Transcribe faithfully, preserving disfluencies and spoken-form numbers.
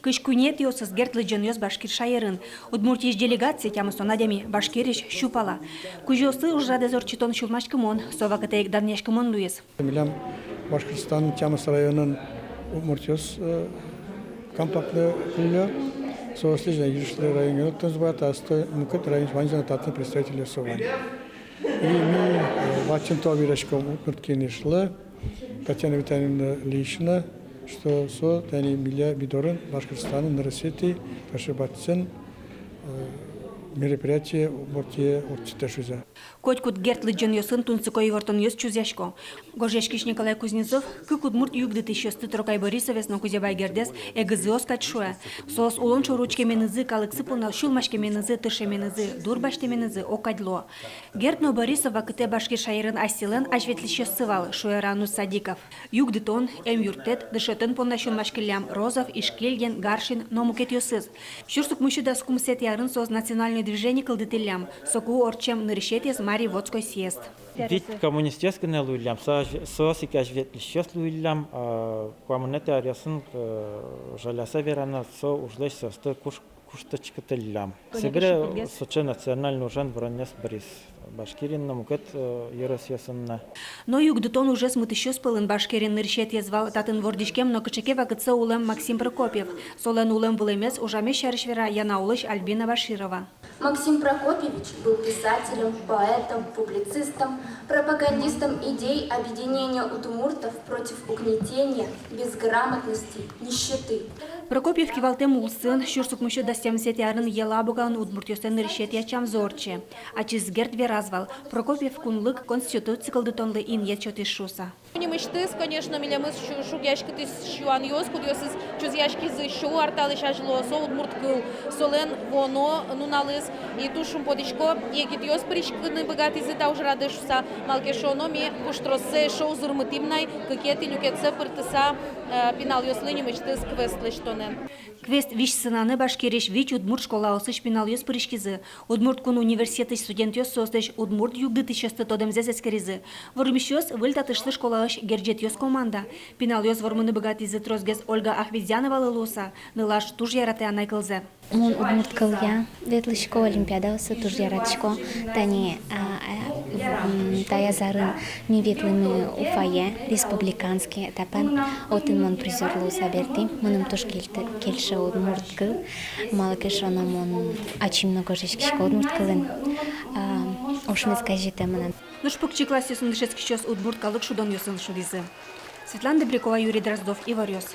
Кызь куинетӥосыз Герд лыдӟонъёс башкир шаерын. Удмуртиысь делегация тямыстон адями, Башкириысь сю пала. Кузёосты ужрадэз ортчытон сюлмаськымон, со вакытэ ик данъяськымон луиз. Милям Башкортостан тямыс районын удмуртъёс, э, компактно кыллё. Соослэсь ӟечлы районъёс тынзбат, асто мукет район ваньзэ но татын представительёс со вань. И ми, э, вачын то вераськом удмурт кенешлы, Татьяна Витальевна лично, что со тани милям ми дорын Башкортостанын нырысетӥ таӵе бадӟым, э, мероприятие Удмуртие ортчытэ шуыса. Котькуд Герд лыдӟонъёсын тунсыко ивортонъёс чузъясько. Гожъяськись Николай Кузнецов кык удмурт югдытӥсьёсты, Трокай Борисовез но Кузебай Гердэз, эгызыос кадь шуэ. Соос улон шоры учкеменызы, калыксы понна сюлмаськеменызы, тыршеменызы, дур басьтэменызы огкадь луо. Герд но Борисов вакытэ Башкир шаерын асьсэлэн азьветлӥсьёссы вал, шуэ Ранус Садиков. Югдытон, эмъюрттэт, дышетон понна сюлмаськиллям Розов, Ишкильдин, Гаршин но мукетъёсыз. Сюрс укмыссю дас укмысэтӥ арын соос национальной движение кылдытӥллям, соку ортчем нырысетӥез Мариинской съезд. Вить коммунистъёс гинэ луиллям, со азь-, соос ик азьветлӥсьёс луиллям, а, куамынэтӥ аръёсын, э, жаляса верано, со ужлэсь соосты куш-, куштӥськытӥллям. Собере сыӵе национальной ужан воронэз быриз Башкириын но, мукет, э, ёросъёсын но. Но югдытон ужез мытӥсьёс пӧлын Башкириын нырысетӥез вал татын вордӥськем но кыӵе ке вакытсэ улэм Максим Прокопьев. Солэн улэм-вылэмез, ужамез сярысь вера Янаулысь Альбина Баширова. Максим Прокопьевич был писателем, поэтом, публицистом, пропагандистом идей объединения удмуртов против угнетения, безграмотности, нищеты. Прокопьев кивалтэм улсын сюрс укмыссю дас тямысэтӥ арын Елабугаын удмуртъёслэн нырысетӥ ӵемзы ортче. Ачиз Герд вераз вал, Прокопьев кунлык конституци кылдытонлы инъет сётӥз шуыса. Нимысьтыз, конечно, милемыз шу-, шугъяськытӥсь юанъёс, кудъёсыз чузъяськизы сю ар талэсь азьло, со удмурт кыл, солэн вуоно нуналыз. И туж шумпотӥсько, егитъёс пыриськыны быгатӥзы та ужрадэ шуыса, малы ке шуоно ми пуштроссэ эшшо узырмытӥм на ай, кыкетӥ люкетсэ пыртыса, э, пиналъёслы нимысьтыз квест лэсьтонэн. Квест визь сынаны Башкириысь вить удмурт школаосысь пиналъёс пыриськизы. Удмурт кун университетысь студентъёс соослэсь удмурт югдытӥсьёсты тодэмзэс эскеризы. Вормисьёс выль татышлы школаысь герӟетъёс команда. Пиналъёс вормыны быгатӥзы тросгес Ольга Ахведзяновалы луыса, нылаш туж яратэ анай кылзэ. Мон удмурт кылъя ветлӥсько, олимпиадаосы туж яратӥсько. Тани, а, а, м, таяз арын ми ветлӥмы Уфае, республиканский этапе. Отын мон призёр луыса бертӥ. Мыным туж кельты-, кельше удмурт кыл. Малы ке шуоно, мон ачим но гожъяськисько удмурт кылын. А, ошмес газетэ мынам. Нош покчи классъёсын дышетскисьёс удмурт калык шудонъёсын шудӥзы. Светлана Добрякова, Юрий Дроздов, «Иворъёс».